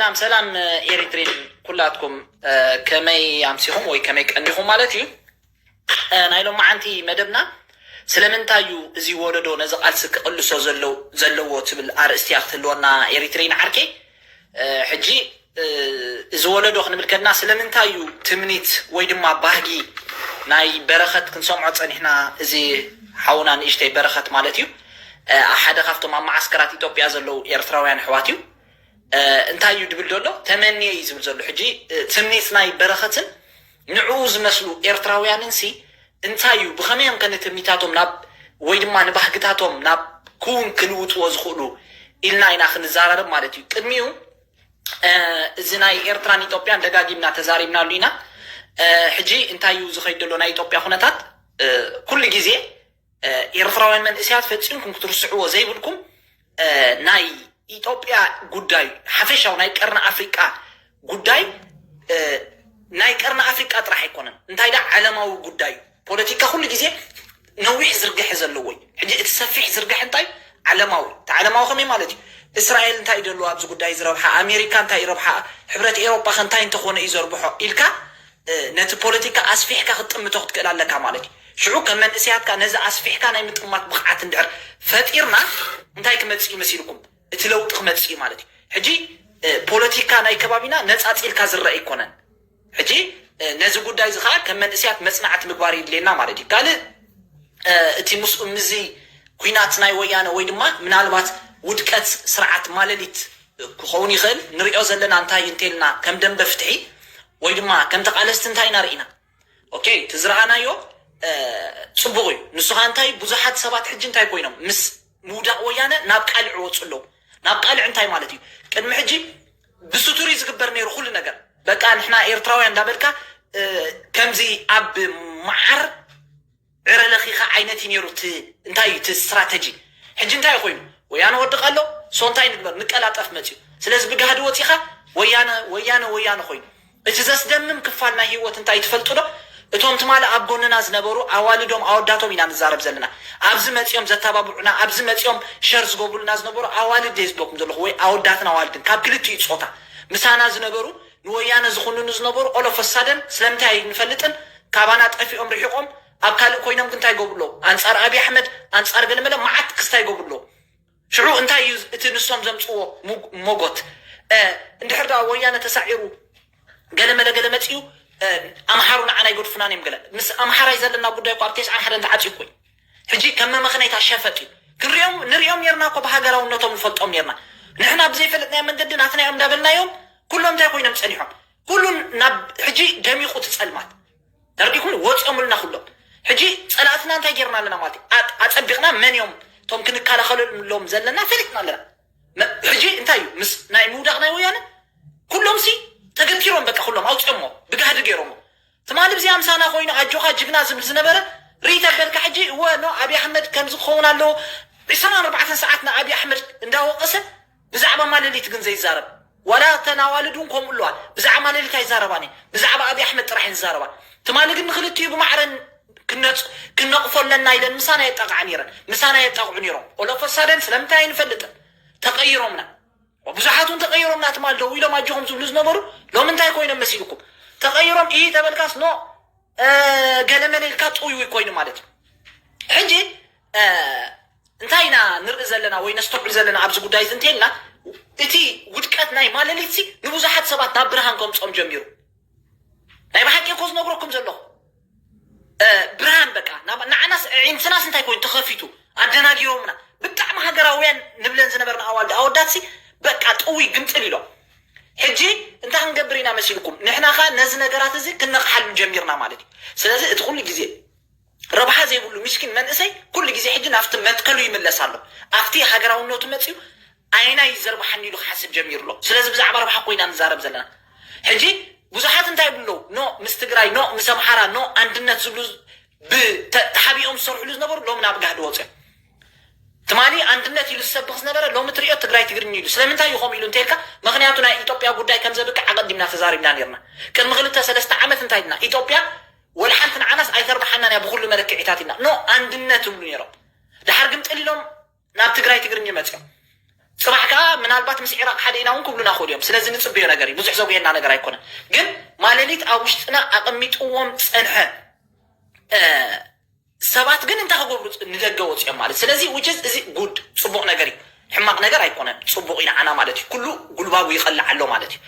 ሰላም ሰላም ኤሪትሪን ኩላትኩም ከመይ ኣምሲኹም ወይ ከመይ ቀኒኹም ማለት እዩ። ናይ ሎማዓንቲ መደብና ስለምንታይ እዩ እዚ ወለዶ ነዚ ቃልሲ ክቕልሶ ዘለዎ ትብል ኣርእስቲ እያ ክትህልወና ኤሪትሪን ዓርከይ። ሕጂ እዚ ወለዶ ክንብል ከለና ስለምንታይ እዩ ትምኒት ወይ ድማ ባህጊ ናይ በረኸት ክንሰምዖ ጸኒሕና? እዚ ሓውና ንእሽተይ በረኸት ማለት እዩ። ሓደ ካብቶም ኣብ መዓስከራት ኢትዮጵያ ዘለዉ ኤርትራውያን ኣሕዋት እዩ። እንታይ እዩ ድብል ዘሎ? ተመንየ እዩ ዝብል ዘሎ። ሕጂ ትምኒት ናይ በረኸትን ንዕኡ ዝመስሉ ኤርትራውያንንሲ እንታይ እዩ? ብኸመይ እዮም ከ ንትምኒታቶም ናብ ወይ ድማ ንባህግታቶም ናብ ክውን ክልውጥዎ ዝኽእሉ ኢልና ኢና ክንዘራረብ ማለት እዩ። ቅድሚኡ እዚ ናይ ኤርትራን ኢትዮጵያን ደጋጊምና ተዛሪብናሉ ኢና። ሕጂ እንታይ እዩ ዝኸይድ ዘሎ ናይ ኢትዮጵያ ኩነታት? ኩሉ ግዜ ኤርትራውያን መንእሰያት ፈጺምኩም ክትርስዕዎ ዘይብልኩም ናይ ኢትዮጵያ ጉዳይ፣ ሓፈሻዊ ናይ ቀርኒ ኣፍሪቃ ጉዳይ ናይ ቀርኒ ኣፍሪቃ ጥራሕ ኣይኮነን፣ እንታይ ዳ ዓለማዊ ጉዳይ እዩ። ፖለቲካ ኩሉ ግዜ ነዊሕ ዝርግሐ ዘለዎ እዩ። ሕጂ እቲ ሰፊሕ ዝርግሐ እንታይ? ዓለማዊ። እቲ ዓለማዊ ከመይ ማለት እዩ? እስራኤል እንታይ እዩ ደለዎ ኣብዚ ጉዳይ ዝረብሓ? ኣሜሪካ እንታይ ይረብሓ? ሕብረት ኤሮጳ ከ እንታይ እንተኾነ እዩ ዘርብሖ ኢልካ ነቲ ፖለቲካ ኣስፊሕካ ክትጥምቶ ክትክእል ኣለካ ማለት እዩ። ሽዑ ከም መንእሰያትካ ነዚ ኣስፊሕካ ናይ ምጥማት ብቕዓት እንድሕር ፈጢርና እንታይ ክመጽእ እዩ መሲልኩም? እቲ ለውጢ ክመጽእ እዩ ማለት እዩ። ሕጂ ፖለቲካ ናይ ከባቢና ነጻጺልካ ዝረአ ኣይኮነን። ሕጂ ነዚ ጉዳይ እዚ ከዓ ከም መንእሰያት መጽናዕቲ ምግባር የድልየና ማለት እዩ። ካልእ እቲ ምስ ምዚ ኩናት ናይ ወያነ ወይ ድማ ምናልባት ውድቀት ስርዓት ማለሊት ክኸውን ይኽእል። ንሪኦ ዘለና እንታይ እንተልና ከም ደንበ ፍትሒ ወይ ድማ ከም ተቓለስቲ እንታይ ኢና ርኢና? ኦኬ፣ እቲ ዝረኣናዮ ጽቡቕ እዩ። ንሱ ከዓ እንታይ ብዙሓት ሰባት ሕጂ እንታይ ኮይኖም ምስ ምውዳቕ ወያነ ናብ ቃልዕ ወፁ ኣለዉ። ናብ ቃልዕ እንታይ ማለት እዩ? ቅድሚ ሕጂ ብስቱር እዩ ዝግበር ነይሩ ኩሉ ነገር። በቃ ንሕና ኤርትራውያን እንዳበልካ ከምዚ ኣብ መዓር ዕረ ለኺኻ ዓይነት እዩ ነይሩ። እቲ እንታይ እዩ እቲ ስትራተጂ? ሕጂ እንታይ ኮይኑ? ወያነ ወድቕ ኣሎ። ሶ እንታይ ንግበር? ንቀላጠፍ መፅዩ። ስለዚ ብጋህዲ ወፂኻ ወያነ ወያነ ወያነ ኮይኑ። እቲ ዘስደምም ክፋል ናይ ህይወት እንታይ ትፈልጡ ዶ? እቶም ትማሊ ኣብ ጎንና ዝነበሩ ኣዋልዶም ኣወዳቶም ኢና ንዛረብ ዘለና። ኣብዚ መፅኦም ዘተባብዑና፣ ኣብዚ መፅኦም ሸር ዝገብሩልና ዝነበሩ ኣዋልድ እየ ዝብለኩም ዘለኹ፣ ወይ ኣወዳትን ኣዋልድን ካብ ክልቲኡ ፆታ ምሳና ዝነበሩ ንወያነ ዝኹንኑ ዝነበሩ ኦሎፈሳደን ስለምንታይ ኣይንፈልጥን ካባና ጠፊኦም ርሒቖም ኣብ ካልእ ኮይኖም ግን እንታይ ይገብሩ ኣለዉ? ኣንጻር ኣብይ ኣሕመድ ኣንጻር ገለመለ መዓት ክስታይ ይገብሩ ኣለዉ። ሽዑ እንታይ እዩ እቲ ንሶም ዘምጽዎ ሞጎት? እንድሕር ደኣ ወያነ ተሳዒሩ ገለመለ ገለ መጺኡ ኣምሓሩ ንዓና ይገድፉናን እዮም ገለ ምስ ኣምሓራይ ዘለና ጉዳይ እኮ ኣብ ተስዓን ሓደን ተዓጽዩ እኮ እዩ። ሕጂ ከም መመኽነይታ ሸፈጥ እዩ። ክንሪኦም ንሪኦም ኔርና እኮ ብሃገራውነቶም ንፈልጦም ኔርና። ንሕና ብዘይፈለጥናዮ መንገዲ ናትናዮም እንዳበልናዮም ኩሎም እንታይ ኮይኖም ጸኒሖም? ኩሉ ናብ ሕጂ ደሚቑ እቲ ጸልማት ተረዲኹም ወፂኦምልና ኩሎም። ሕጂ ጸላእትና እንታይ ጌርና ኣለና ማለት እዩ? ኣጸቢቕና መን እዮም እቶም ክንከላኸለሎም ዘለና ፈሊጥና ኣለና። ሕጂ እንታይ እዩ ምስ ናይ ምውዳቕ ናይ ወያነ ኩሎም ሲ ተገቲሮም በቃ ኩሎም ኣውፅኦሞ ብጋህዲ ገይሮሞ። ትማሊ ብዚኣ ምሳና ኮይኑ ኣጆኻ ጅግና ዝብል ዝነበረ ርኢ ተበልካ ሕጂ እወ ኖ ኣብይ ኣሕመድ ከምዚ ክኸውን ኣለዎ። ዕስራን ኣርባዕተን ሰዓት ንኣብይ ኣሕመድ እንዳወቐሰ ብዛዕባ ማለሊት ግን ዘይዛረብ ዋላ እተን ኣዋልድ እውን ከምኡ ኣለዋ። ብዛዕባ ማለሊት ኣይዛረባን እየን፣ ብዛዕባ ኣብይ ኣሕመድ ጥራሕ እየን ዝዛረባ። ትማሊ ግን ንክልቲኡ ብማዕረ ክነጽ- ክነቕፎ ኣለና ኢለን ምሳና የጣቕዓ ነይረን፣ ምሳና የጣቕዑ ነይሮም። ኦሎፈሳደን ስለምንታይ ኣይንፈልጥን ተቐይሮምና። ብዙሓት እውን ተቐይሮምና ትማሊ ደው ኢሎም ኣጆኹም ዝብሉ ዝነበሩ ሎም እንታይ ኮይኖም መሲልኩም? ተቐይሮም ኢ ተበልካስ ኖ ገለመለ ኢልካ ጥውይውይ ኮይኑ ማለት እዩ። ሕጂ እንታይ ኢና ንርኢ ዘለና ወይ ነስተውዕል ዘለና ኣብዚ ጉዳይ እዚ እንተልና እቲ ውድቀት ናይ ማለሊት ሲ ንብዙሓት ሰባት ናብ ብርሃን ከምፅኦም ጀሚሩ። ናይ ብሓቂ እኮ ዝነግረኩም ዘለኹ ብርሃን በቃ ንዓናስ ዒንትናስ እንታይ ኮይኑ ተኸፊቱ ኣደናጊሮምና። ብጣዕሚ ሃገራውያን ንብለን ዝነበርና ኣዋልድ ኣወዳት ሲ በቃ ጥውይ ግምጥል ኢሎም። ሕጂ እንታይ ክንገብር ኢና መሲልኩም? ንሕና ኸ ነዚ ነገራት እዚ ክነቕሓሉ ጀሚርና ማለት እዩ። ስለዚ እቲ ኩሉ ግዜ ረብሓ ዘይብሉ ምስኪን መንእሰይ ኩሉ ግዜ ሕጂ ናብቲ መትከሉ ይምለስ ኣሎ። ኣብቲ ሃገራውነቱ መፅዩ ኣይናይ ዘርብሓኒ ኢሉ ክሓስብ ጀሚሩ ኣሎ። ስለዚ ብዛዕባ ረብሓ ኮይና ንዛረብ ዘለና። ሕጂ ብዙሓት እንታይ ይብሉ ኣለዉ? ኖ ምስ ትግራይ፣ ኖ ምስ ኣምሓራ፣ ኖ ኣንድነት ዝብሉ ተሓቢኦም ዝሰርሕሉ ዝነበሩ ሎም ናብ ጋህዲ ወፅኦም። ትማሊ ኣንድነት ኢሉ ዝሰብኽ ዝነበረ ሎሚ ትሪኦ ትግራይ ትግርኛ ኢሉ። ስለምንታይ እዩ ከምኡ ኢሉ እንተልካ፣ ምኽንያቱ ናይ ኢትዮጵያ ጉዳይ ከም ዘብቅዕ ኣቐዲምና ተዛሪብና ነርና። ቅድሚ ክልተ ሰለስተ ዓመት እንታይ ኢልና? ኢትዮጵያ ወላ ሓንቲ ንዓናስ ኣይተርብሓናን እያ ብኹሉ መለክዒታት ኢልና። ኖ ኣንድነት ይብሉ ነይሮም። ድሓር ግን ጥሊሎም ናብ ትግራይ ትግርኛ መፅኦም። ጽባሕ ከዓ ምናልባት ምስ ዒራቕ ሓደ ኢና እውን ክብሉና ክእሉ እዮም። ስለዚ ንጽበዮ ነገር እዩ። ብዙሕ ዘጉየና ነገር ኣይኮነን። ግን ማለሊት ኣብ ውሽጥና ኣቐሚጥዎም ጸንሐ ሰባት ግን እንታይ ክገብሩ ንደገ ወፅኦም ማለት ስለዚ ውጭ እዚ ጉድ ፅቡቅ ነገር እዩ። ሕማቅ ነገር ኣይኮነን። ፅቡቅ እዩ ንዓና ማለት እዩ። ኩሉ ጉልባቡ ይቀልዕ ኣሎ ማለት እዩ።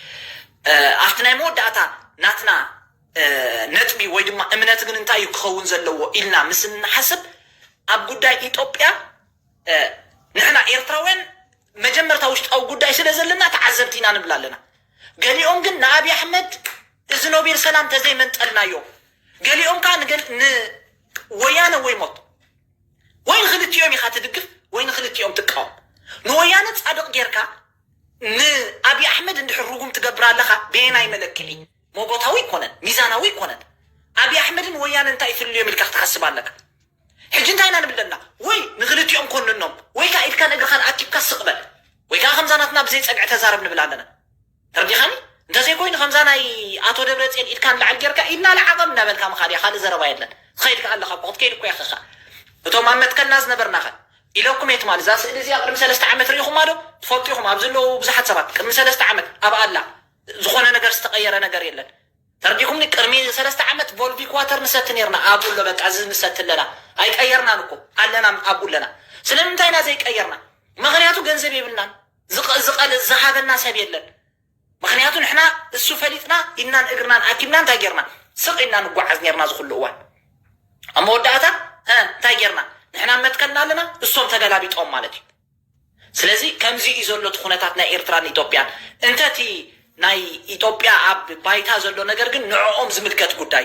ኣብቲ ናይ መወዳእታ ናትና ነጥቢ ወይ ድማ እምነት ግን እንታይ እዩ ክኸውን ዘለዎ ኢልና ምስ እንሓስብ ኣብ ጉዳይ ኢትዮጵያ ንሕና ኤርትራውያን መጀመርታ ውሽጣዊ ጉዳይ ስለ ዘለና ተዓዘብቲ ኢና ንብል ኣለና። ገሊኦም ግን ንኣብይ ኣሕመድ እዚ ኖቤል ሰላም ተዘይመንጠልናዮ ገሊኦም ከዓ ንወያነ ወይ ሞት ወይ ንክልቲኦም ኢካ ትድግፍ ወይ ንክልቲኦም ትቃወም። ንወያነ ፃድቕ ጌርካ ንኣብይ ኣሕመድ እንድሕር ርጉም ትገብር ኣለካ በየናይ መለክዒ? ሞጎታዊ ይኮነን ሚዛናዊ ይኮነን። ኣብይ ኣሕመድን ወያነ እንታይ ይፍልዮም ኢልካ ክትሓስብ ኣለካ። ሕጂ እንታይ ኢና ንብል ዘለና? ወይ ንክልቲኦም ኮንኖም ወይ ከዓ ኢድካን እግርካን ኣኪብካ ስቕ በል ወይ ከዓ ከምዛ ናትና ብዘይ ፀግዒ ተዛረብ ንብል ኣለና። ተረዲኻኒ? እንተዘይኮይኑ ከምዛ ናይ ኣቶ ደብረፅዮን ኢድካ ንላዕሊ ጌርካ ኢድና ንዓቐብ እናበልካ ምኻድ እያ። ካልእ ዘረባ የለን። ትኸይድ ከኣ ኣለኻ እኮ፣ ክትከይድ እኮ ኢኻ። እቶም ኣብ መትከልና ዝነበርናኸ ኢለኩም እየ ትማሊ። እዛ ስእሊ እዚኣ ቅድሚ ሰለስተ ዓመት ርኢኹማ ዶ? ትፈልጡ ኢኹም። ኣብዚ ኣለዉ ብዙሓት ሰባት። ቅድሚ ሰለስተ ዓመት ኣብ ኣላ ዝኾነ ነገር ዝተቐየረ ነገር የለን። ተረዲኹምኒ? ቅድሚ ሰለስተ ዓመት ቮልቪክ ዋተር ንሰቲ ነርና። ኣብኡ ኣሎ በቃ፣ እዚ ንሰቲ ኣለና። ኣይቀየርናን እኮ፣ ኣለና ኣብኡ ኣለና። ስለምንታይ ኢና ዘይቀየርና? ምኽንያቱ ገንዘብ የብልናን። ዝቐ-፣ ዝቐል-፣ ዝሃበና ሰብ የለን። ምኽንያቱ ንሕና እሱ ፈሊጥና ኢድናን እግርናን ኣኪብና እንታይ ጌርና? ስቕ ኢልና ንጓዓዝ ኔርና ዝኹሉ እዋን። ኣብ መወዳእታ እ፣ እንታይ ጌርና? ንሕና መትከልና ኣለና፣ እሶም ተገላቢጦም ማለት እዩ። ስለዚ ከምዚ እዩ ዘሎ እቲ ኩነታት ናይ ኤርትራን ኢትዮጵያን። እንተ እቲ ናይ ኢትዮጵያ ኣብ ባይታ ዘሎ ነገር ግን ንዕኦም ዝምልከት ጉዳይ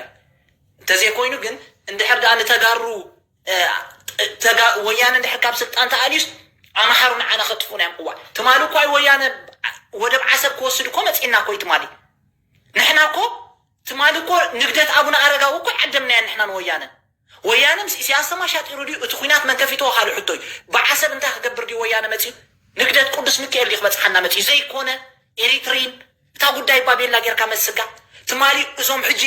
እንተዘይኮይኑ ግን እንድሕር ደኣ ንተጋሩ እ፣ ተጋ-፣ ወያነ እንድሕር ካብ ስልጣን ተኣልዩስ ኣምሓሩ ንዓና ከጥፉና እዮም። እዋ ትማሊ እኮ ኣይ ወያነ ወደብ ዓሰብ ክወስድ እኮ መፂና እኮ እዩ ትማሊ። ንሕና እኮ ትማሊ እኮ ንግደት ኣቡነ ኣረጋዊ እኮ ዓደምናያ ንሕና ንወያነ። ወያነ ምስ ኢሳያስ ተማሻጢሩ ድዩ? እቲ ኩናት መን ከፊትዎ ካልእ ሕቶ እዩ። ብዓሰብ እንታይ ክገብር ድዩ ወያነ መፂኡ? ንግደት ቅዱስ ሚካኤል ድዩ ክበፅሓና መፂኡ? ዘይኮነ ኤሪትሪን እታ ጉዳይ ባቤላ ጌርካ መስጋ። ትማሊ እዞም ሕጂ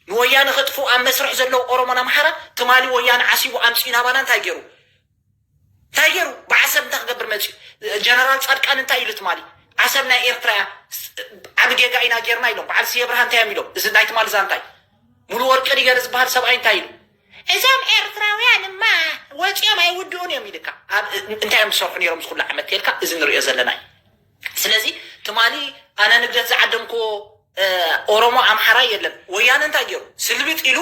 ንወያነ ከጥፍኡ ኣብ መስርሕ ዘለዉ ኦሮሞን ኣምሓራ ትማሊ ወያነ ዓሲቡ ኣምፂኡ ናባና እንታይ ገይሩ? እንታይ ገይሩ? ብዓሰብ እንታይ ክገብር መፂኡ? ጀነራል ፃድቃን እንታይ ኢሉ ትማሊ? ዓሰብ ናይ ኤርትራ እያ፣ ዓብ ጌጋ ኢና ጌርና ኢሎም። በዓል ስየ ብርሃ እንታይ እዮም ኢሎም? እዚ ናይ ትማሊ ዛንታይ ሙሉ ወርቂ ዲገር ዝበሃል ሰብኣይ እንታይ ኢሉ? እዞም ኤርትራውያን እማ ወፂኦም ኣይውድኡን እዮም ኢልካ። ኣብ እንታይ እዮም ዝሰርሑ ነይሮም ዝኩሉ ዓመት ተልካ? እዚ ንሪኦ ዘለና እዩ። ስለዚ ትማሊ ኣነ ንግደት ዝዓደምክዎ ኦሮሞ ኣምሓራ የለን። ወያነ እንታይ ገይሩ? ስልብጥ ኢሉ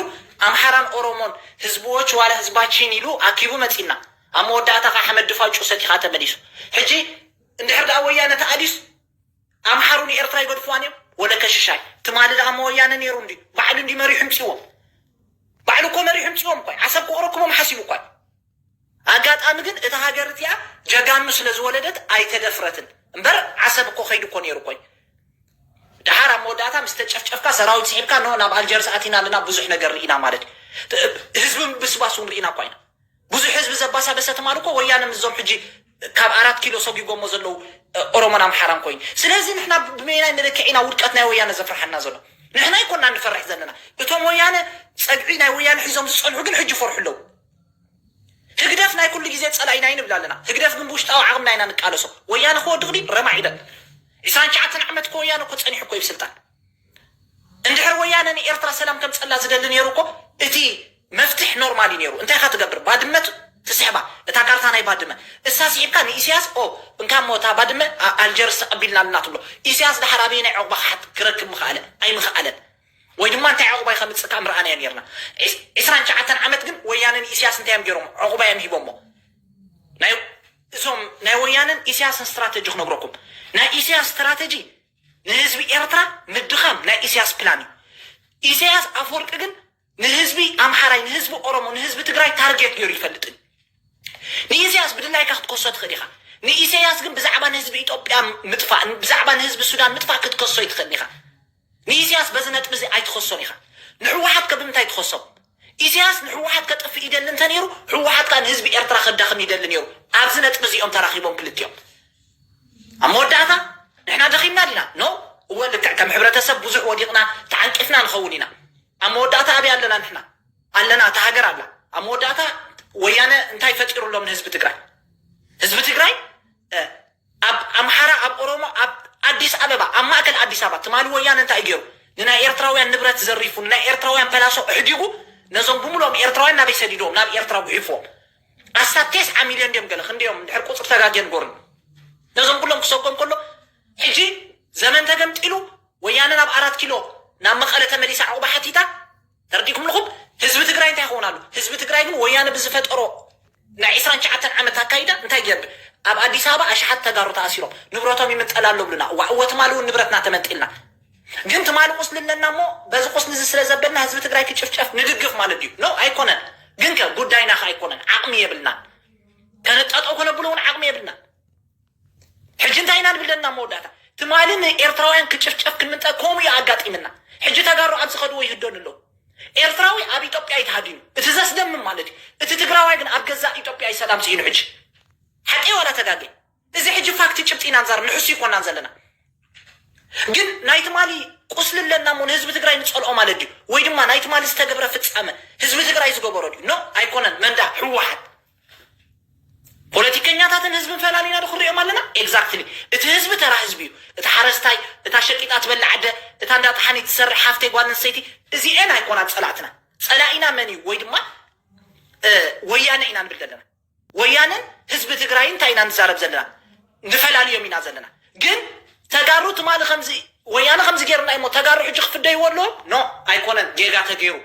ኣምሓራን ኦሮሞን ህዝብዎች ዋላ ህዝባችን ኢሉ ኣኪቡ መፂና። ኣብ መወዳእታ ከዓ ሓመድ ድፋጩ ሰቲኻ ተመሊሱ። ሕጂ እንድሕር ደኣ ወያነ ተኣሊስ ኣምሓሩ ንኤርትራ ይገድፍዋን እዮም ወለ ከሽሻይ። ትማሊ ደኣ መወያነ ነይሩ እንዲ ባዕሉ እንዲ መሪሑ ምፅዎም። ባዕሉ እኮ መሪሑ ምፅዎም እኮ ዓሰብ ክቆረኩቦም ሓሲቡ እኮ። ኣጋጣሚ ግን እታ ሃገር እቲኣ ጀጋኑ ስለ ዝወለደት ኣይተደፍረትን እምበር ዓሰብ እኮ ከይዱ እኮ ነይሩ እኮ። ደሓር ኣብ መወዳእታ ምስ ተጨፍጨፍካ ሰራዊት ስሒብካ ኖ ናብ ኣልጀርስ ኣቲና ኣለና ብዙሕ ነገር ርኢና ማለት እዩ። ህዝቢ ምብስባስ እውን ርኢና እኳ ኢና። ብዙሕ ህዝቢ ዘባሳበሰ ትማል እኮ ወያነ ምዞም ሕጂ ካብ ኣራት ኪሎ ሰጒጎሞ ዘለዉ ኦሮሞን ኣምሓራን ኮይኑ። ስለዚ ንሕና ብመይናይ መለክዒ ኢና ውድቀት ናይ ወያነ ዘፍርሓና ዘሎ? ንሕና ይኮና ንፈርሕ ዘለና። እቶም ወያነ ፀግዒ ናይ ወያነ ሒዞም ዝፀንሑ ግን ሕጂ ይፈርሑ ኣለዉ። ህግደፍ ናይ ኩሉ ግዜ ጸላኢና እዩ ንብል ኣለና። ህግደፍ ግን ብውሽጣዊ ዓቕምና ኢና ንቃለሶ። ወያነ ክወድቕ ድዩ? ረማዕ ይበል። ዕስራን ትሽዓተን ዓመት እኮ ወያነ እኮ ጸኒሑ እኮ እዩ ብስልጣን። እንድሕር ወያነ ንኤርትራ ሰላም ከምጸላ ዝደሊ ነይሩ እኮ እቲ መፍትሕ ኖርማል እዩ ነይሩ። እንታይ ኢኻ ትገብር? ባድመ ት-፣ ትስሕባ። እታ ካርታ ናይ ባድመ እሳ ስሒብካ ንኢሳያስ ኦ እንካ እሞ እታ ባድመ ኣ-፣ ኣልጀርስ ተቐቢልና ኣለና ትብሎ። ኢሳያስ ድሓር ኣበየናይ ዕቑባ ክሓት-፣ ክረክብ ምኽኣለ? ኣይምኽኣለን። ወይ ድማ እንታይ ዕቑባ እዩ ከምፅእ ከም ርኣናዮ ነርና። ዕስራን ትሽዓተን ዓመት ግን ወያነን ኢሳያስ እንታይ እዮም ገይሮም? ዕቑባ እዮም ሂቦሞ። ናይ እዞም ናይ ወያነን ኢሳያስን ስትራተጂ ክነግረኩም። ናይ ኢሳያስ ስትራተጂ ንህዝቢ ኤርትራ ምድኻም ናይ ኢሳያስ ፕላን እዩ። ኢሳያስ ኣፈወርቂ ግን ንህዝቢ ኣምሓራይ፣ ንህዝቢ ኦሮሞ፣ ንህዝቢ ትግራይ ታርጌት ገይሩ ይፈልጥን። ንኢሳያስ ብድላይካ ክትከሶ ትኽእል ኢኻ። ንኢሳያስ ግን ብዛዕባ ንህዝቢ ኢትዮጵያ ምጥፋእ፣ ብዛዕባ ንህዝቢ ሱዳን ምጥፋእ ክትከሶ ይትኽእል ኢኻ። ንኢሳያስ በዚ ነጥቢ እዚ ኣይትኸሶን ኢኻ። ንህወሓት ከ ብምንታይ ትኸሶም? ኢሳያስ ንህወሓት ከጥፍእ ይደሊ እንተ ነይሩ፣ ህወሓት ከኣ ንህዝቢ ኤርትራ ከዳኽም ይደሊ ነይሩ። ኣብዚ ነጥቢ እዚኦም ተራኺቦም ክልቲኦም። ኣብ መወዳእታ ንሕና ደኺምና ዲና? ኖ። እወ፣ ልክዕ ከም ሕብረተሰብ ብዙሕ ወዲቕና ተዓንቂፍና ንኸውን ኢና። ኣብ መወዳእታ ኣበይ ኣለና ንሕና? ኣለና፣ እታ ሃገር ኣላ። ኣብ መወዳእታ ወያነ እንታይ ፈጢሩ ኣሎም ንህዝቢ ትግራይ? ህዝቢ ትግራይ እ፣ ኣብ ማእከል ኣዲስ ኣበባ ትማሊ ወያነ እንታይ ገይሩ? ንናይ ኤርትራውያን ንብረት ዘሪፉ፣ ንናይ ኤርትራውያን ፐላሶ ኣሕዲጉ፣ ነዞም ብምሎም ኤርትራውያን ናበይ ሰዲዶም? ናብ ኤርትራ ጉሒፎም። ኣስታት ተስዓ ሚልዮን ድዮም ገለ ክንደዮም ድሕር ቁፅሪ ተጋግየ ንገሩኒ። ነዞም ኩሎም ክሰጎም ከሎ ሕጂ ዘመን ተገምጢሉ ወያነ ናብ ኣራት ኪሎ ናብ መቐለ ተመሊሳ ዕቑባ ሓቲታ። ተረዲእኩም ኣለኹም? ህዝቢ ትግራይ እንታይ ይኸውን ኣሎ? ህዝቢ ትግራይ ግን ወያነ ብዝፈጠሮ ናይ ዕስራን ትሽዓተን ዓመት ኣካይዳ እንታይ ይገብር? ኣብ ኣዲስ ኣበባ ኣሽሓት ተጋሩ ተኣሲሮም ንብረቶም ይምንጠል ኣሎ ብሉና። እዋ እወ ትማሊ እውን ንብረትና ተመንጢልና። ግን ትማሊ ቁስሊ ኣለና እሞ በዚ ቁስሊ እዚ ስለ ዘበልና ህዝቢ ትግራይ ክጭፍጨፍ ንድግፍ ማለት ድዩ? ኖ ኣይኮነን። ግን ከ ጉዳይና ከ ኣይኮነን። ዓቕሚ የብልናን። ከነጣጠው ከነብሎ እውን ዓቕሚ የብልናን። ሕጂ እንታይ ኢና ንብል ዘለና መወዳእታ? ትማሊ ንኤርትራውያን ክጭፍጨፍ ክንምንጠ ከምኡ እዩ ኣጋጢምና። ሕጂ ተጋሩ ኣብ ዝኸድዎ ይህደኑ ኣለዉ። ኤርትራዊ ኣብ ኢትዮጵያ እዩ ተሃዲኑ። እቲ ዘስደምም ማለት እዩ። እቲ ትግራዋይ ግን ኣብ ገዛእ ኢትዮጵያ እዩ ሰላም ስኢኑ። ሕጂ ሓቂ ዋላ ተጋገ? እዚ ሕጂ ፋክት ጭብጢ ኢና ንዛረብ፣ ንሕሱ ይኮናን ዘለና። ግን ናይ ትማሊ ቁስሊ ኣለና እሞ ንህዝቢ ትግራይ ንጸልኦ ማለት ድዩ? ወይ ድማ ናይ ትማሊ ዝተገብረ ፍጻመ ህዝቢ ትግራይ ዝገበሮ ድዩ? ኖ ኣይኮነን። መንዳ ህወሓት ፖለቲከኛታትን ህዝብን ፈላሊና ዶ ክንሪኦም ኣለና? ኤግዛክትሊ። እቲ ህዝቢ ተራ ህዝቢ እዩ። እቲ ሓረስታይ፣ እታ ሸቂጣ ትበልዕ ኣደ፣ እታ እንዳ ጠሓኒ ትሰርሕ ሓፍተይ ጓል ኣንስተይቲ፣ እዚኤን ኣይኮናን ጸላእትና። ጸላኢና መን እዩ? ወይ ድማ እ፣ ወያነ ኢና ንብል ዘለና። ወያነን ህዝቢ ትግራይን እንታይ ኢና ንዛረብ ዘለና? ንፈላልዮም ኢና ዘለና። ግን ተጋሩ ትማሊ ከምዚ ወያነ ከምዚ ገይርና እሞ ተጋሩ ሕጂ ክፍደይዎ ኣለዎም? ኖ ኣይኮነን። ጌጋ ተገይሩ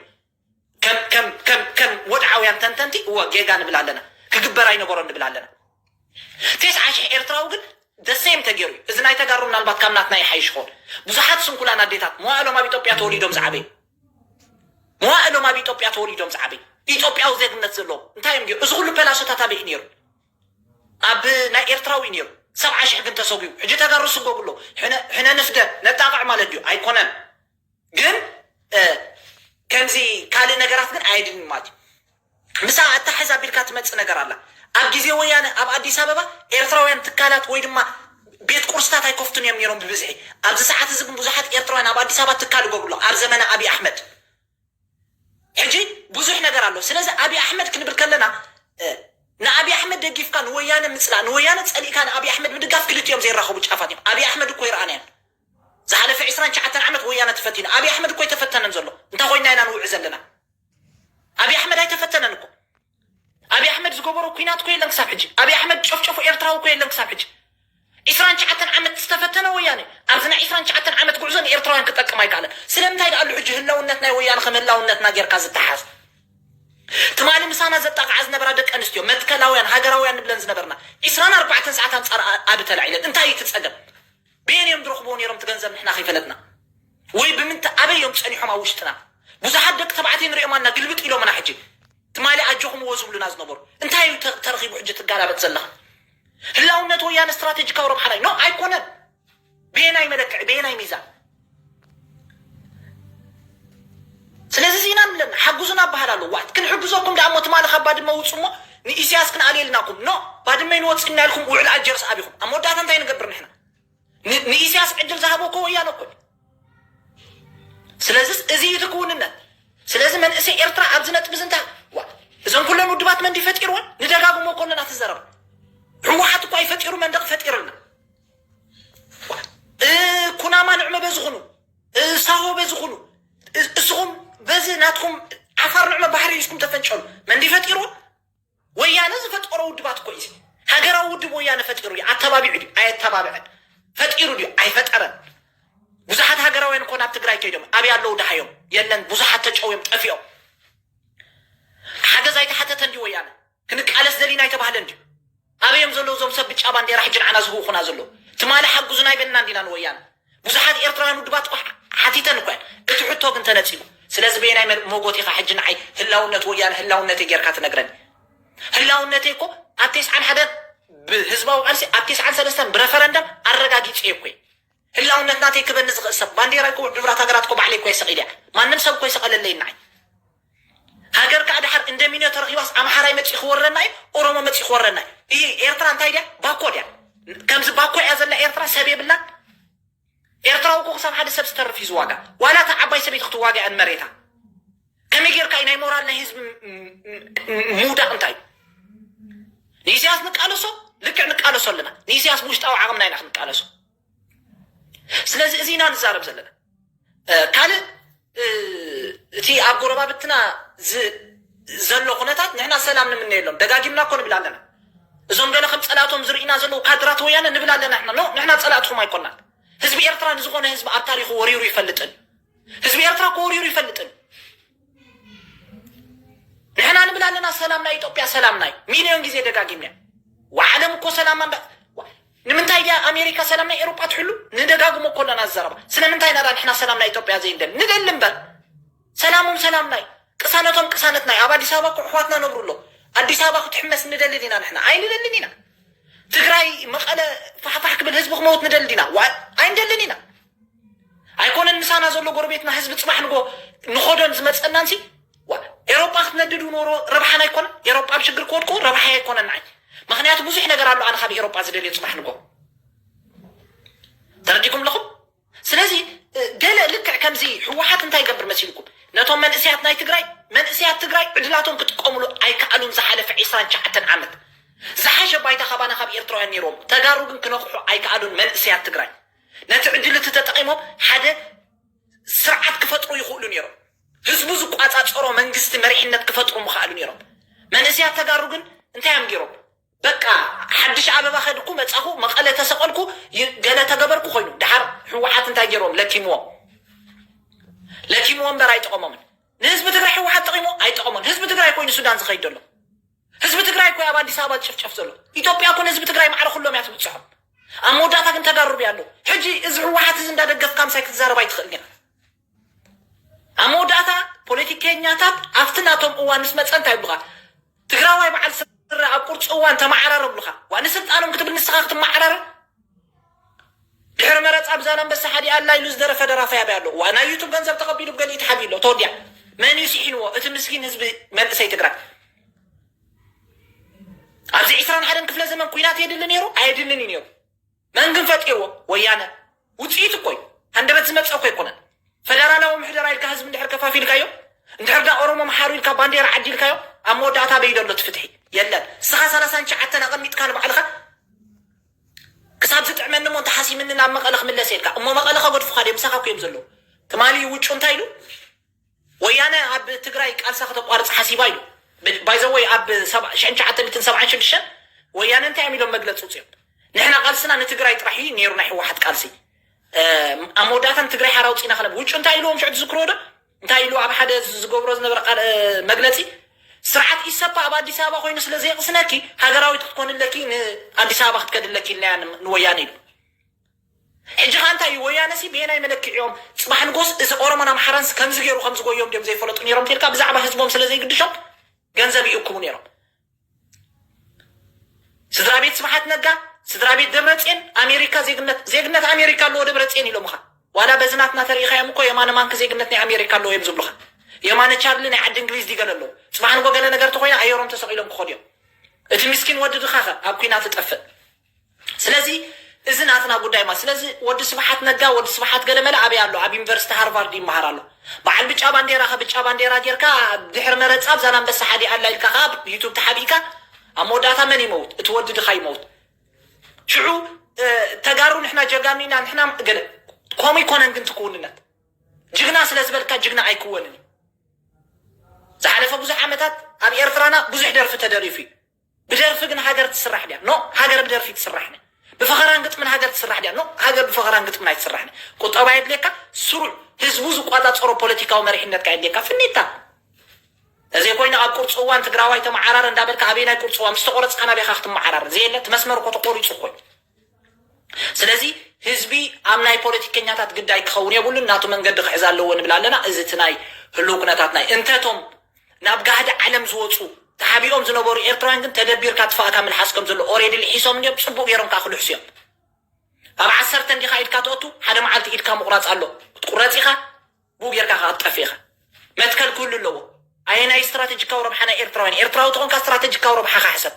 ከም ከም ከም ከም ወድዓውያን ተንተንቲ እወ ጌጋ ንብል ኣለና። ክግበር ኣይነበሮን ንብል ኣለና። ተስዓ ሽሕ ኤርትራዊ ግን ደሴም ተገይሩ እዩ። እዚ ናይ ተጋሩ ምናልባት ካብ ናትና ይሓይሽ ይኸውን። ብዙሓት ስንኩላን ኣዴታት መዋእሎም ኣብ ኢትዮጵያ ተወሊዶም ዝዓበዩ መዋእሎም ኣብ ኢትዮጵያ ተወሊዶም ዝዓበዩ ኢትዮጵያዊ ዜግነት ዘለዎም እንታይ እዮም ገይሩ? እዚ ኩሉ ፐላሶታት ኣበይ እዩ ነይሩ? ኣብ ናይ ኤርትራዊ እዩ ነይሩ። ሰብዓ ሽሕ ግን ተሰጉዩ። ሕጂ ተጋሩ ስጎጉ ኣለዉ። ሕነ ሕነ ንፍደ ነጣቕዕ ማለት ድዩ? ኣይኮነን። ግን እ፣ ከምዚ ካልእ ነገራት ግን ኣየድልን ማለት እዩ። ምሳ ኣታሕዝ ኣቢልካ ትመጽእ ነገር ኣላ። ኣብ ግዜ ወያነ ኣብ ኣዲስ ኣበባ ኤርትራውያን ትካላት ወይ ድማ ቤት ቁርስታት ኣይከፍቱን እዮም ነይሮም ብብዝሒ። ኣብዚ ሰዓት እዚ ግን ብዙሓት ኤርትራውያን ኣብ ኣዲስ ኣበባ ትካል ይገብሩ ኣለዉ። ኣብ ዘመነ ኣብይ ኣሕመድ ሕጂ ብዙሕ ነገር ኣሎ። ስለዚ ኣብይ ኣሕመድ ክንብል ከለና እ፣ ንኣብይ ኣሕመድ ደጊፍካ ንወያነ ምጽላእ፣ ንወያነ ጸሊእካ ንኣብይ ኣሕመድ ምድጋፍ ክልቲኦም ዘይራኸቡ ጫፋት እዮም። ኣብይ ኣሕመድ እኮ ይረኣና እዮም። ዝሓለፈ ዕስራን ትሽዓተን ዓመት ወያነ ተፈቲኑ። ኣብይ ኣሕመድ እኮ ኣይተፈተነን ዘሎ። እንታይ ኮይና ኢና ንውዕ ዘለና? ኣብይ ኣሕመድ ኣይተፈተነን እኮ። ኣብይ ኣሕመድ ዝገበሮ ኩናት እኮ የለን ክሳብ ሕጂ። ኣብይ ኣሕመድ ጨፍጨፉ ኤርትራዊ እኮ የለን ክሳብ ሕጂ። ዕስራን ትሽዓተን ዓመት ዝተፈተነ ወያነ ኣብዚ ናይ ዕስራን ትሽዓተን ዓመት ጉዕዞ ንኤርትራውያን ክጠቅም ኣይከኣለን። ስለምንታይ ደኣ ኣሎ ሕጂ ህላውነት ናይ ወያነ ከም ህላውነትና ጌርካ ዝተሓዝ? ትማሊ ምሳና ዘጣቕዓ ዝነበራ ደቂ ኣንስትዮ መትከላውያን ሃገራውያን ንብለን ዝነበርና ዕስራን ኣርባዕተን ሰዓት ኣንጻር ኣ- ኣብ ተላዒለን እንታይ እዩ እቲ ጸገም? በየን እዮም ዝረኽብዎ ነይሮም እቲ ገንዘብ ንሕና ከይፈለጥና? ወይ ብምንታ ኣበይ እዮም ጸኒሖም ኣብ ውሽጥና? ብዙሓት ደቂ ተባዕትዮ ንሪኦም ኣና ግልብጥ ኢሎምና ሕጂ ትማሊ ኣጆኹምዎ ዝብሉና ዝነበሩ እንታይ እዩ ተ- ተረኺቡ ሕጂ ትጋላበጥ ዘለኻ? ህላውነት ወያነ ስትራቴጂካዊ ረብሓና እዩ? ኖ ኣይኮነን። ብየናይ መለክዒ ብየናይ ሚዛን? ስለዚ እዚ ኢና ንብለና ሓግዙና ኣበሃል ኣሎ። ዋት ክንሕግዘኩም ደኣ እሞ ትማሊ ካብ ባድመ ውፁ እሞ ንኢሳያስ ክንኣልየልናኩም ኖ ባድመ ይንወፅእ ኢና ኢልኩም ውዕል ኣጀርስ ኣቢኹም ኣብ መወዳእታ እንታይ ንገብር ንሕና? ን- ንኢሳያስ ዕድል ዝሃቦ እኮ ወያነ እኮ እዩ። ስለዚ እዚ እዩ እቲ ክውንነት። ስለዚ መንእሰይ ኤርትራ ኣብዚ ነጥቢ እዚ እንታይ ዋ እዞም ኩለን ውድባት መንዲ ፈጢርወን ንደጋግሞ እኮ ኣለና ትዘረብ ህወሓት እኳ ይፈጢሩ መንደቕ ፈጢርልና እ፣ ኩናማ ንዕመ በዚ ኩኑ እ፣ ሳሆ በዚ ኩኑ እ፣ እስኹም በዚ ናትኩም ዓፋር ንዕመ ባሕሪ ሒዝኩም ተፈንጨሉ መንዲ ፈጢርዎ ወያነ ዝፈጠሮ ውድባት እኮ እዩ። ሃገራዊ ውድብ ወያነ ፈጢሩ እዩ። ኣተባቢዑ ድዩ? ኣየተባብዐን። ፈጢሩ ድዩ? ኣይፈጠረን። ብዙሓት ሃገራውያን እኮ ናብ ትግራይ ከይዶም ኣብይ ኣለዉ ደሃዮም የለን። ብዙሓት ተጨውዮም ጠፊኦም። ሓገዝ ኣይተሓተተን ድዩ ወያነ? ክንቃለስ ደሊና ኣይተባህለን ድዩ? ኣበይ እዮም ዘለዉ እዞም ሰብ ብጫ ባንዴራ ሕጂ ንዓና ዝህውኹና ዘለዉ? ትማሊ ሓግዙና ኣይበልናን ዲና ንወያነ? ብዙሓት ኤርትራውያን ውድባት እኮ ሓቲተን እኮ እየን። እቲ ሕቶ ግን ተነጺጉ። ስለዚ በየናይ መ- ሞጎት ኢኻ ሕጂ ንዓይ ህላውነት ወያነ ህላውነተይ ጌርካ ትነግረኒ? ህላውነተይ እኮ ኣብ ተስዓን ሓደን ብህዝባዊ ቃልሲ ኣብ ተስዓን ሰለስተን ብረፈረንደም ኣረጋጊጸ እኮ እየ። ህላውነት ናተይ ክበኒ ዝኽእል ሰብ ባንዴራ እኮ ውድብ ህቡራት ሃገራት እኮ ባዕለይ እኮ እየ ሰቒለ እየ። ማንም ሰብ እኮ ይሰቐለለይ ንዓይ። ሃገር ከኣ ድሓር እንደ ሚኖ ተረኺባስ ኣምሓራይ መጺኡ ክወረና እዩ፣ ኦሮሞ መጺኡ ክወረና እዩ። ይህ ኤርትራ እንታይ ድያ? ባኮ ድያ? ከምዚ ባኮ እያ ዘላ ኤርትራ፣ ሰብ የብላን። ኤርትራዊ እኮ ክሳብ ሓደ ሰብ ዝተርፍ እዩ ዝዋጋ። ዋላ እታ ዓባይ ሰበይቲ ክትዋጋ እያ ንመሬታ። ከመይ ጌርካ እዩ ናይ ሞራል ናይ ህዝቢ ም- ም- ም- ምውዳቕ እንታይ እዩ? ንኢሳያስ ንቃለሶ፣ ልክዕ ንቃለሶ ኣለና። ንኢሳያስ ብውሽጣዊ ዓቕምና ኢና ክንቃለሶ። ስለዚ እዚ ኢና ንዛረብ ዘለና። ካልእ እቲ ኣብ ጎረባብትና ዘሎ ኩነታት ንሕና ሰላም ንምነየሎም ደጋጊምና እኮ ንብል ኣለና። እዞም ገለ ከም ጸላእቶም ዝርኢና ዘለዉ ካድራት ወያነ ንብል ኣለና። ንሕና ኖ ንሕና ጸላእትኹም ኣይኮናን። ህዝቢ ኤርትራ ንዝኾነ ህዝቢ ኣብ ታሪኹ ወሪሩ ይፈልጥን። ህዝቢ ኤርትራ እኮ ወሪሩ ይፈልጥን። ንሕና ንብል ኣለና ሰላም ናይ ኢትዮጵያ ሰላም ናይ ሚልዮን ግዜ ደጋጊምና። ዓለም እኮ ሰላም ኣንዳ ንምንታይ ድያ ኣሜሪካ ሰላም ናይ ኤሮጳ ትሕሉ? ንደጋግሞ እኮ ኣለና ዘረባ። ስለምንታይ ኢና ንሕና ሰላም ናይ ኢትዮጵያ ዘይንደሊ? ንደሊ እምበር ሰላሞም ሰላም ናይ ቅሳነቶም ቅሳነት ናይ ኣብ ኣዲስ ኣበባ እኮ ኣሕዋትና ነብሩ ኣሎ። ኣዲስ ኣበባ ክትሕመስ ንደሊ ዲና ንሕና? ኣይንደልን ኢና። ትግራይ መቐለ ፋሕፋሕ ክብል ህዝቢ ክመውት ንደሊ ዲና? ኣይንደልን ኢና። ኣይኮነን ምሳና ዘሎ ጎረቤትና ህዝቢ ጽባሕ ንጎ ንኸዶን ዝመጸናንሲ ኤሮጳ ክትነድድ እውን ረብሓና ኣይኮነን። ኤሮጳ ኣብ ሽግር ክወድቁ ረብሓ ኣይኮነን ንዓይ። ምክንያቱ ብዙሕ ነገር ኣሎ ኣነ ካብ ኤሮጳ ዝደልዮ ጽባሕ ንጎ። ተረዲኩም ኣለኹም? ስለዚ ገለ ልክዕ ከምዚ ህወሓት እንታይ ይገብር መሲልኩም? ነቶም መንእስያት ናይ ትግራይ መንእስያት ትግራይ ዕድላቶም ክጥቀምሉ ኣይከኣሉን። ዝሓለፈ ዕስራን ትሽዓተን ዓመት ዝሓሸ ባይታ ካባና ካብ ኤርትራውያን ነይሮም። ተጋሩ ግን ክነቕሑ ኣይከኣሉን። መንእስያት ትግራይ ነቲ ዕድል እቲ ተጠቒሞም ሓደ ስርዓት ክፈጥሩ ይኽእሉ ነይሮም። ህዝቡ ዝቋጻጸሮ መንግስቲ መሪሕነት ክፈጥሩ ምኽኣሉ ነይሮም። መንእስያት ተጋሩ ግን እንታይ እዮም ገይሮም? በቃ ሓድሽ ኣበባ ከድኩ መጻኹ መቐለ ተሰቐልኩ ገለ ተገበርኩ ኮይኑ ድሓር ህወሓት እንታይ ገይሮም? ለኪምዎም። ለኪምዎም እምበር ኣይጠቐሞምን። ንህዝቢ ትግራይ ህወሓት ጠቒሞ ኣይጠቐሞን። ህዝቢ ትግራይ ኮይኑ ሱዳን ዝኸይድ ዘሎ ህዝቢ ትግራይ እኮ ኣብ ኣዲስ ኣበባ ዝጭፍጨፍ ዘሎ። ኢትዮጵያ እኮ ንህዝቢ ትግራይ ማዕረ ኩሎም እያ ትብፅሖም። ኣብ መወዳእታ ግን ተጋርብ እያ ኣሎ። ሕጂ እዚ ህወሓት እዚ እንዳደገፍካ ምሳይ ክትዛረብ ኣይትኽእልን ኢኻ። ኣብ መወዳእታ ፖለቲከኛታት ኣብቲ ናቶም እዋን ምስ መፀ እንታይ ይብሉኻ? ትግራዋይ በዓል ስረ ኣብ ቁርፂ እዋን ተመዓራረብሉኻ። ዋ ንስልጣኖም ክትብል ንስኻ ክትመዓራረ ድሕሪ መረፃ ብዛላንበሳ ሓዲ ኣላ ኢሉ ዝደረፈ ደራፋይ ኣበይ ኣሎ? ዋ ናይ ዩቱብ ገንዘብ ተቐቢሉ ብገሊኡ ተሓቢኡ ኣሎ። ተወዲያ መን እዩ ስሒንዎ? እቲ ምስኪን ህዝቢ መንእሰይ ትግራይ ኣብዚ ዕስራን ሓደን ክፍለ ዘመን ኩናት የድሊ ነይሩ ኣየድልን እዩ ነይሩ። መን ግን ፈጢርዎ? ወያነ። ውፅኢት እኮ እዩ። ሃንደበት ዝመፀ እኮ ኣይኮነን። ፈደራላዊ ምሕደራ ኢልካ ህዝቢ እንድሕር ከፋፊልካዮ እንድሕር ዳ ኦሮሞ መሓሩ ኢልካ ባንዴራ ዓዲልካዮ ኣብ መወዳእታ በይ ደሎ እቲ ፍትሒ የለን። ንስኻ ሰላሳን ትሽዓተን ኣቐሚጥካ ንባዕልኻ ክሳብ ዝጥዕመኒ እሞ እንተሓሲምኒ ናብ መቐለ ክምለስ ኢልካ እሞ መቐለ ከገድፉኻ ድዮም? ምሳኻ እኮ እዮም ዘለዉ። ትማሊ ውጩ እንታይ ኢሉ? ወያነ ኣብ ትግራይ ቃልሳ ከተቋርፅ ሓሲባ ኢሉ። ባይዘወይ ኣብ ሽሕን ትሽዓተ ሚእትን ሰብዓን ሽዱሽተን ወያነ እንታይ እዮም ኢሎም መግለፂ ውፅኦም? ንሕና ቃልስና ንትግራይ ጥራሕ እዩ ነይሩ ናይ ህወሓት ቃልሲ። ኣብ መወዳእታ ንትግራይ ሓራ ውፅኢና ክነብ ውጩ እንታይ ኢልዎም ሽዑ ትዝክርዎ ዶ? እንታይ ኢሉ ኣብ ሓደ ዝገብሮ ዝነበረ ቃል መግለፂ ስርዓት ኢሰፓ ኣብ ኣዲስ ኣበባ ኮይኑ ስለ ዘየቕስነኪ ሃገራዊት ክትኮንለኪ ንኣዲስ ኣበባ ክትከድለኪ ኢልናያ ንወያነ ኢሉ። ሕጂ ኸ እንታይ እዩ ወያነሲ ብየናይ መለክዕዮም ፅባሕ ንጎስ እዚ ኦሮሞን ኣምሓራንስ ከምዚ ገይሩ ከምዚ ጎዮም ድዮም ዘይፈለጡ ነይሮም ተልካ ብዛዕባ ህዝቦም ስለ ዘይግድሾም ገንዘብ ይእክቡ ነይሮም። ስድራ ቤት ስብሓት ነጋ፣ ስድራ ቤት ደብረፅዮን ኣሜሪካ ዜግነት ዜግነት ኣሜሪካ ኣለዎ ደብረፅዮን ኢሎምኻ። ዋላ በዚ ናትና ተሪኢኻዮም እኮ የማነ ማንክ ዜግነት ናይ ኣሜሪካ ኣለዎ እዮም ዝብሉኻ። የማነ ቻርሊ ናይ ዓዲ እንግሊዝ ዲገለ ኣለዎ። ፅባሕ ንጎ ገለ ነገር ተኮይና ኣየሮም ተሰቂሎም ክኸዱ እዮም። እቲ ምስኪን ወዲ ድኻ ኸ ኣብ ኩናት ትጠፍእ። ስለዚ እዚ ናትና ጉዳይ ማለት ስለዚ ወዲ ስብሓት ነጋ ወዲ ስብሓት ገለመለ ኣበይ ኣሎ? ኣብ ዩኒቨርሲቲ ሃርቫርድ ይመሃር ኣሎ። በዓል ብጫ ባንዴራ ከ ብጫ ባንዴራ ጌርካ ድሕሪ መረፃ ኣብ ዛላንበሳ ሓዲ ኣላ ኢልካ ከ ኣብ ዩቱብ ተሓቢእካ ኣብ መወዳእታ መን ይመውት? እቲ ወዲ ድኻ ይመውት። ሽዑ ተጋሩ ንሕና ጀጋኑ ኢና ንሕና ገለ ከምኡ ይኮነን ግን ትክውንነት ጅግና ስለ ዝበልካ ጅግና ኣይክወንን እዩ። ዝሓለፈ ብዙሕ ዓመታት ኣብ ኤርትራና ብዙሕ ደርፊ ተደሪፉ እዩ። ብደርፊ ግን ሃገር ትስራሕ ድያ? ኖ ሃገር ብደርፊ ትስራሕ ነ ብፈኸራን ግጥምን ሃገር ትስራሕ ድያ? ኖ ሃገር ብፈኸራን ግጥምን ኣይትስራሕ ነ ቁጠባ የድልየካ። ስሩዕ ህዝቡ ዝቋፃፀሮ ፖለቲካዊ መሪሕነትካ የድልየካ። ፍኒታ እዘይ ኮይና ኣብ ቁርፂ እዋን ትግራዋይ ተመዓራረ እንዳበልካ ኣበይ ናይ ቁርፂ እዋን ምስ ተቆረፅካ ናበይካ ክትመዓራረ ዘየለ እቲ መስመር እኮ ተቆሪፁ እኮ እዩ። ስለዚ ህዝቢ ኣብ ናይ ፖለቲከኛታት ግዳይ ክኸውን የብሉን፣ ናቱ መንገዲ ክሕዝ ኣለዎ ንብል ኣለና። እዚ እቲ ናይ ህልው ኩነታት ናይ እንተቶም ናብ ጋህዲ ዓለም ዝወፁ ተሓቢኦም ዝነበሩ ኤርትራውያን ግን ተደቢርካ ትፋእካ ምልሓስ ከም ዘሎ ኦሬዲ ልሒሶም እንዲዮም፣ ፅቡቅ ገይሮም ከዓ ክልሕሱ እዮም። ኣብ ዓሰርተ እንዲኻ ኢድካ ተእቱ ሓደ መዓልቲ ኢድካ ምቁራፅ ኣሎ። ክትቁረፅ ኢኻ፣ ብኡ ጌርካ ከዓ ክትጠፍእ ኢኻ። መትከል ክህሉ ኣለዎ። ኣየናይ ስትራቴጂካዊ ረብሓ ናይ ኤርትራውያን? ኤርትራዊ ተኾንካ ስትራቴጂካዊ ረብሓኻ ሕሰብ።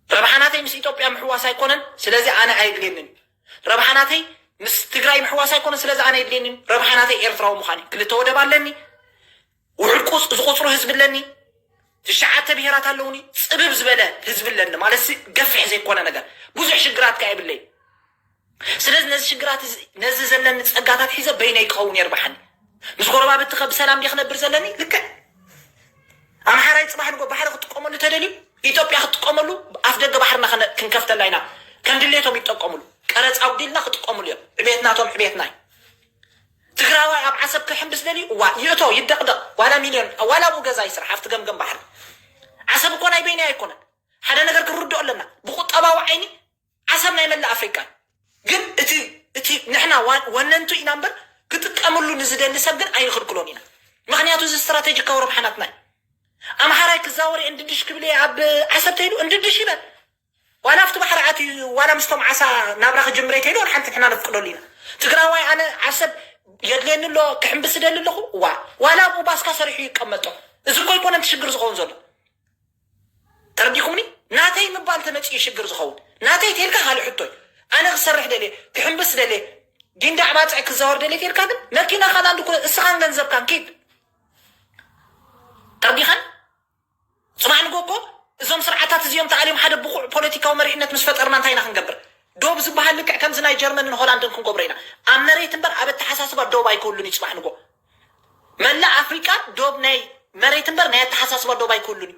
ረብሓ ናተይ ምስ ኢትዮጵያ ምሕዋስ ኣይኮነን፣ ስለዚ ኣነ ኣየድልየንን። ረብሓ ናተይ ምስ ትግራይ ምሕዋስ ኣይኮነን፣ ስለዚ ኣነ የድልየንን። ረብሓ ናተይ ኤርትራዊ ምዃን እዩ። ክልተ ወደብ ኣለኒ፣ ውሕድ ቁፅ ዝቁፅሩ ህዝቢ ኣለኒ፣ ትሽዓተ ብሄራት ኣለውኒ፣ ፅብብ ዝበለ ህዝቢ ኣለኒ። ማለት ሲ ገፍሕ ዘይኮነ ነገር ብዙሕ ሽግራት ከ የብለይ። ስለዚ ነዚ ሽግራት እዚ፣ ነዚ ዘለኒ ጸጋታት ሒዘ በይነይ ክኸውን የርብሓኒ። ምስ ጎረባብቲ ከ ብሰላም ድየ ክነብር ዘለኒ? ልክዕ። ኣምሓራይ ጽባሕ ንጎ ባሕሪ ክጥቀመሉ ተደልዩ፣ ኢትዮጵያ ክጥቀመሉ፣ ኣፍ ደገ ባሕርና ክነ-፣ ክንከፍተላ ኢና። ከም ድሌቶም ይጠቀሙሉ። ቀረጽ ኣጉዲልና ክጥቀሙሉ እዮም። ዕቤት ናቶም ዕቤትና እዩ። ትግራዋይ ኣብ ዓሰብ ክሕምብስ ደልዩ፣ እዋ፣ ይእቶ፣ ይደቕደቕ፣ ዋላ ሚልዮን፣ ዋላ ኣብኡ ገዛ ይስራሕ፣ ኣብቲ ገምገም ባሕሪ። ዓሰብ እኮ ናይ በይናይ ኣይኮነን። ሓደ ነገር ክንርድኦ ኣለና። ብቁጠባዊ ዓይኒ ዓሰብ ናይ መላእ ኣፍሪቃ እዩ። ግን እቲ፣ እቲ ንሕና ዋ-፣ ወነንቱ ኢና እምበር፣ ክጥቀምሉ ንዝደሊ ሰብ ግን ኣይንኽልክሎን ኢና። ምኽንያቱ እዚ ስትራቴጂካዊ ረብሓ ናትና እዩ። ኣምሓራይ ክዛወር እየ እንድድሽ ክብል እየ ኣብ ዓሰብ ተይሉ እንድድሽ ይበል። ዋላ ኣብቲ ባሕሪ ኣትዩ፣ ዋላ ምስቶም ዓሳ ናብራ ክጅምር እየ ተይሉ፣ ወላ ሓንቲ ንሕና ነፍቅደሉ ኢና። ትግራዋይ ኣነ ዓሰብ የድልየኒ ኣሎ፣ ክሕምብስ እደሊ ኣለኹ። ዋ-፣ ዋላ ኣብኡ ባስካ ሰሪሑ ይቀመጦ። እዚ እኮ ኣይኮነን እቲ ሽግር ዝኸውን ዘሎ። ተረዲኹምኒ? ናተይ ምባል ተመፅኡ ሽግር ዝኸውን። ናተይ ተይልካ ካልእ ሕቶ እዩ። ኣነ ክሰርሕ ደልየ፣ ክሕምብስ ደልየ፣ ጊንዳዕ ባፅዕ ክዛወር ደልየ ተይልካ ግን መኪናኻ ላንድ ክሩ-፣ እስኻን ገንዘብካን ኪድ። ተረዲኻን? ጽባሕ ንጎ እኮ እዞም ስርዓታት እዚኦም ተኣልዮም ሓደ ብቑዕ ፖለቲካዊ መሪሕነት ምስ ፈጠርና እንታይ ኢና ክንገብር? ዶብ ዝበሃል ልክዕ ከምዚ ናይ ጀርመንን ሆላንድን ክንገብሮ ኢና። ኣብ መሬት እምበር ኣብ ኣተሓሳስባ ዶብ ኣይክህሉን እዩ ጽባሕ ንጎ። መላእ ኣፍሪቃ ዶብ ናይ መሬት እምበር ናይ ኣተሓሳስባ ዶብ ኣይክህሉን እዩ።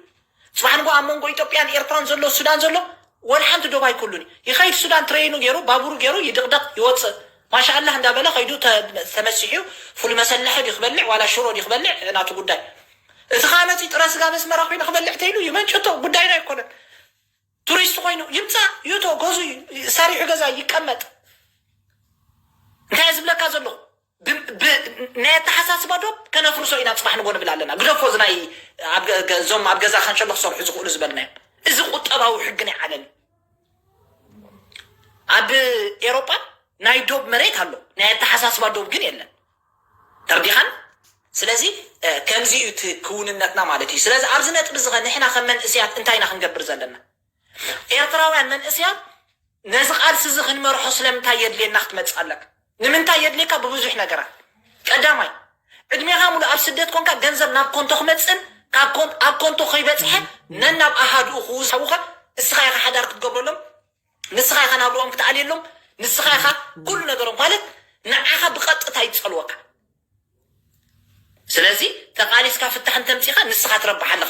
ጽባሕ ንጎ ኣብ መንጎ ኢትዮጵያን ኤርትራን ዘሎ፣ ሱዳን ዘሎ፣ ወላ ሓንቲ ዶብ ኣይክህሉን እዩ። ይኸይድ ሱዳን ትሬኑ ገይሩ፣ ባቡሩ ገይሩ፣ ይድቕደቕ፣ ይወጽእ። ማሻኣላህ እንዳበለ ኸይዱ ተ-፣ ተመሲሑ፣ ፉል መሰለሐ ድዩ ክበልዕ፣ ዋላ ሽሮ ድዩ ክበልዕ፣ ናቱ ጉዳይ። እቲ ኻነፂ ጥረ ስጋ መስመራ ኮይኑ ክበልዕ ተይሉ ይመንጭቶ፣ ጉዳይና ኣይኮነን። ቱሪስት ኮይኑ ይምፃ፣ ይእቶ፣ ገዙ፣ ሰሪሑ ገዛ ይቀመጥ። እንታይ ዝብለካ ዘለኹ? ብ-፣ ብ-፣ ናይ ኣተሓሳስባ ዶብ ከነፍርሶ ኢና፣ ጽባሕ ንጎ ንብል ኣለና። ግደፎ፣ እዚ ናይ ኣብ ገ-፣ ገ-፣ እዞም ኣብ ገዛ ካንሸሎ ክሰርሑ ዝኽእሉ ዝበልናዮ። እዚ ቁጠባዊ ሕጊ ናይ ዓለም እዩ። ኣብ ኤሮጳ ናይ ዶብ መሬት ኣሎ፣ ናይ ኣተሓሳስባ ዶብ ግን የለን። ተርዲኻን? ስለዚ፣ እ፣ ከምዚ እዩ እቲ ክውንነትና ማለት እዩ። ስለዚ ኣብዚ ነጥቢ እዚ ኸ ንሕና ከም መንእሰያት እንታይ ኢና ክንገብር ዘለና? ኤርትራውያን መንእሰያት ነዚ ቃልሲ እዚ ክንመርሖ ስለምንታይ የድልየና ክትመጽእ ኣለካ? ንምንታይ የድልየካ? ብብዙሕ ነገራት። ቀዳማይ፣ ዕድሜኻ ሙሉእ ኣብ ስደት ኮንካ ገንዘብ ናብ ኮንቶ ክመጽእን ካብ ኮን-፣ ኣብ ኮንቶ ከይበጽሐ ነናብ ኣሃዱኡ ክውሳውኻ፣ እስኻ ኢኻ ሓዳር ክትገብረሎም፣ ንስኻ ኢኻ ናብርኦም ክትኣልየሎም፣ ንስኻ ኢኻ ኩሉ ነገሮም። ማለት ንዓኻ ብቐጥታ ይጸልወካ። ስለዚ ተቓሊስካ ፍታሕ እንተምጺኻ ንስኻ ትረብሕ ኣለኻ።